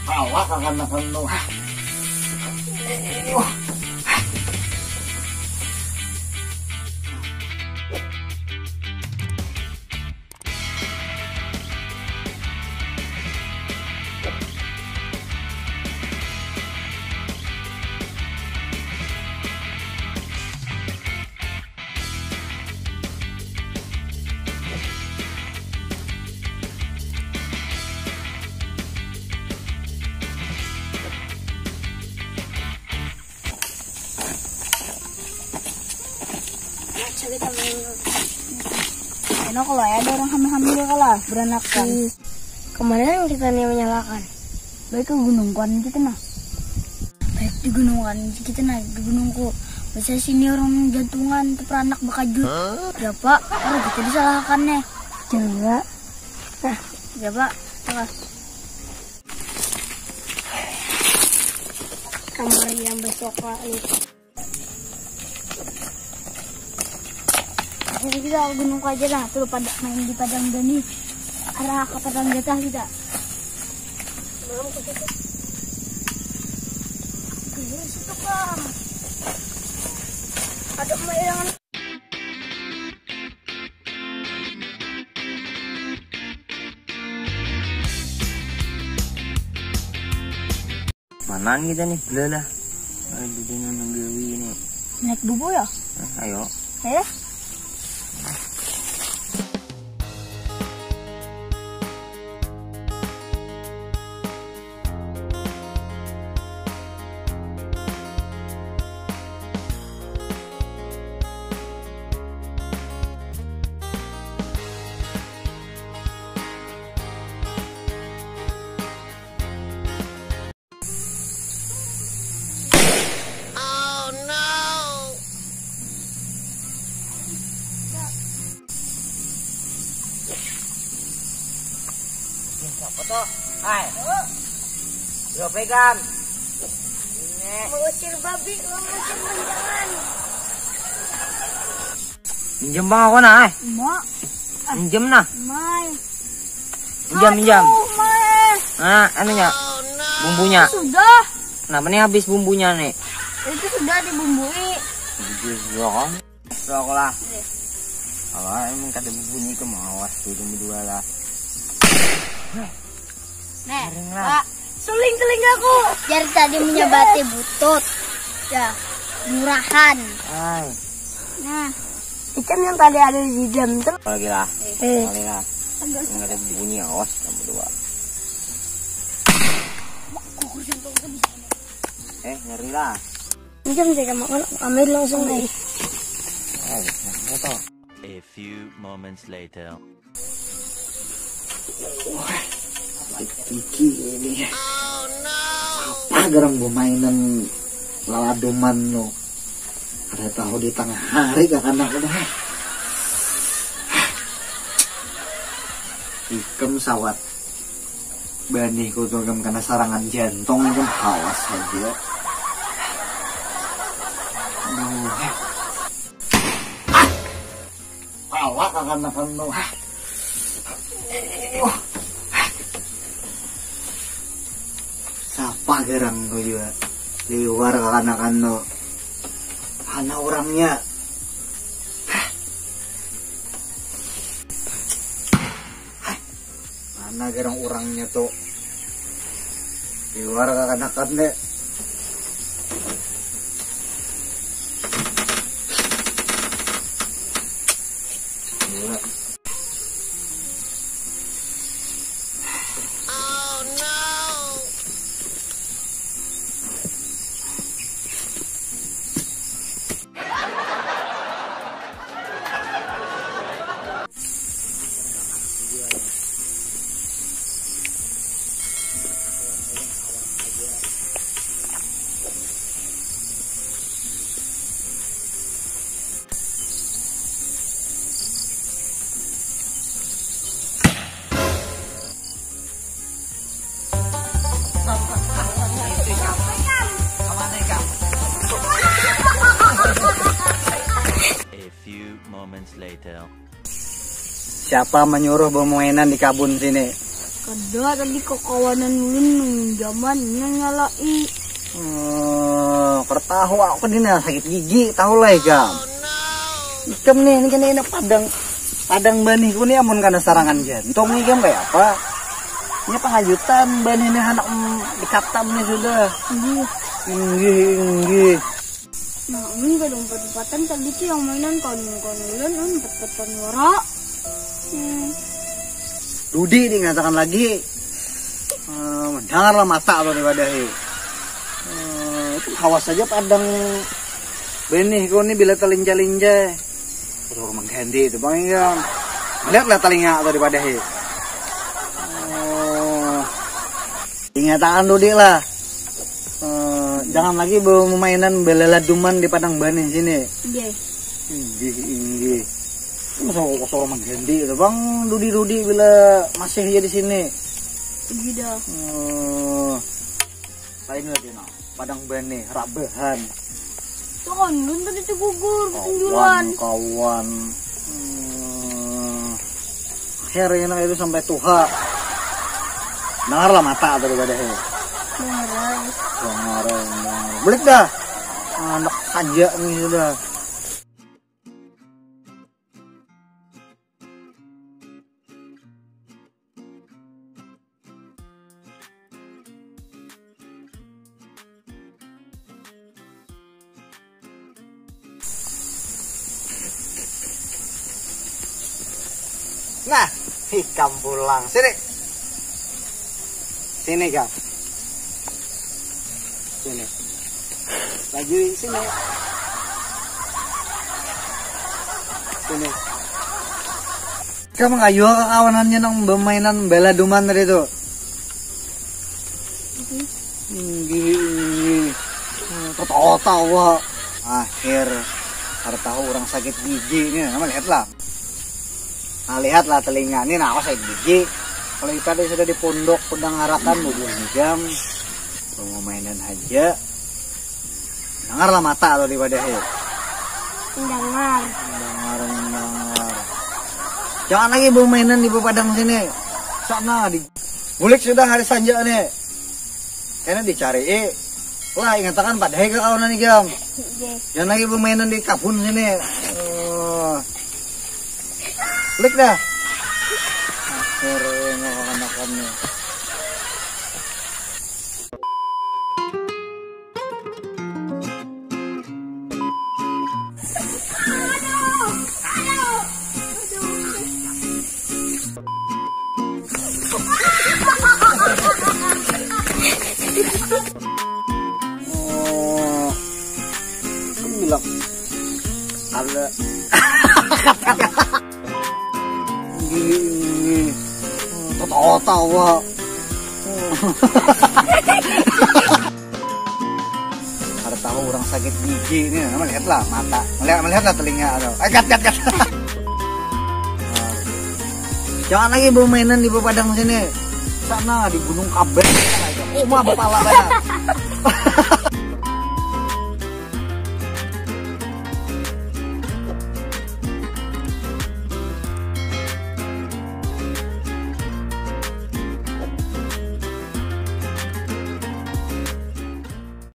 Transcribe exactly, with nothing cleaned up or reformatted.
Kalah kakanakan tu. Enak kalau ada orang hamil-hamil kalah beranakan. Kemarin kita nih menyalakan. Baik ke gunung kuan kita nah. Baik di gunung kuan kita nah, di gunungku. Biasa sini orang jantungan, teperanak bakajut. Ya pak, orang kita disalahkan nih. Jangan. Nah, ya pak, terus. Kamar yang besok pak nih. Jadi kita gunung aja lah, tuh pada main di padang gani. Arah ke padang jatah kita. Belum ke situ. Di situ bang. Ada mayangan. Manang kita nih, belalah. Aduh, dia nang gawi ini. Naik bubu ya? Nah, ayo. Eh? Siapa tuh? Hai. Bro Pegan. Ini. Mengusir babi, mengusir menjangan. Minjem bang aku nah, eh. Mak, Minjem nah. mai. Minjam, minjam. Aduh, mai. Nah, anunya. Bumbunya. Sudah. Kenapa nih habis bumbunya nih? Itu sudah dibumbui. Habis ya kan. Sudah aku lah. Kalau emang kada berbunyi ke mawas tuh jam dua lah. Nih, Pak. Suling telingaku. Jar tadi menyabati butut. Ya, murahan. Hai. Nah, ikan yang tadi ada di dalam tuh. Lagi lah. Eh, Kali lah. Enggak ada bunyi, awas kamu dua. Eh, ngeri lah. Minjem sih kamu, ambil langsung deh. Eh, ngeri tuh. A few moments later. Iki ini. Apa garang permainan laladuman lo? Ada tahu di tengah hari kakanak udah. Ikam sawat. Banih ku tuh ikam kena sarangan jantung ikam hawas saja. Aduh. Pala kakanakan tu. Sapa garang tu jua? Liwar kakanakan tu. Mana urangnya? Mana garang urangnya tu? Liwar kakanakan deh. A few moments later. Siapa menyuruh bermainan di kabun sini? Ada tadi kakawanan ulun nang jaman nya nyalai. Hmm, kada tahu aku ni nah sakit gigi, tahu lah ikam. Ikam nih, ini kena ini padang, padang banih ku ni amun kana sarangan jantung nih ikam kayak apa? Ini pangajutan banih nih anak, mm, dikatam nih sudah. Iya. Inggih, inggih. Nah, ini kada umpat-umpatan tadi tuh yang mainan kan, kan ulun, kan umpat-umpatan wara. Hmm. Dudi dinyatakan lagi. Eh, mendengarlah mata atau diwadahi. Eh, itu hawas saja padang benih kau ni bila telinja-linja. Suruh mengganti itu bang ikam. Melihatlah telinga atau diwadahi. Eh, dinyatakan Dudi lah. Eh, jangan lagi bawa mainan belaladuman di padang banih sini. Iya. Inggih, inggih. Masa kau suruh mengganti itu bang Dudi-Dudi bila masih aja di sini. Iya dah. Eh, lain lagi nah. Padang banih, rabahan. Tuh kan, belum tadi tuh gugur, ketunjuran. Kawan, kawan. Hmm. Akhirnya itu sampai tuha. Dengarlah mata atau daripada he. Dengar, guys. Dengar, dengar. Belik dah. Anak saja nih sudah. Nah, ikam pulang. Sini. Sini, Kang. Sini. Lagi sini. Sini. Ikam mangayuh kakawanannya nang bamainan baladuman tadi tu. Inggih, inggih. Hmm, ketawa-tawa. Akhir. Kada tahu orang sakit gigi ni. Nama lihatlah. Nah, lihatlah telinga ni, nah, aku sakit gigi. Kalau kita tadi sudah di pondok, pedang harakan, bubuh jam. Rumah mainan aja. Dengarlah mata atau diwadahi. Mendengar. Mendengar, mendengar. Jangan lagi bawa mainan di padang sini. Sana di bulik sudah hari sanja ni. Kena dicari. Eh, lah, ingatakan padahi ke kawanan ikam. Iya. Jangan lagi bawa mainan di kabun sini. Oh. Klik dah. Akhirnya kanakan nih. Oh, kan bilang ada. Ini, ini. Tawa-tawa. Kada tahu orang sakit gigi ni, melihatlah mata, melihat, melihatlah telinga atau, eh, kat, kat, kat. Jangan lagi bawa mainan di padang sini. Sana di Gunung Kaben. Oh, mah, bapala banget.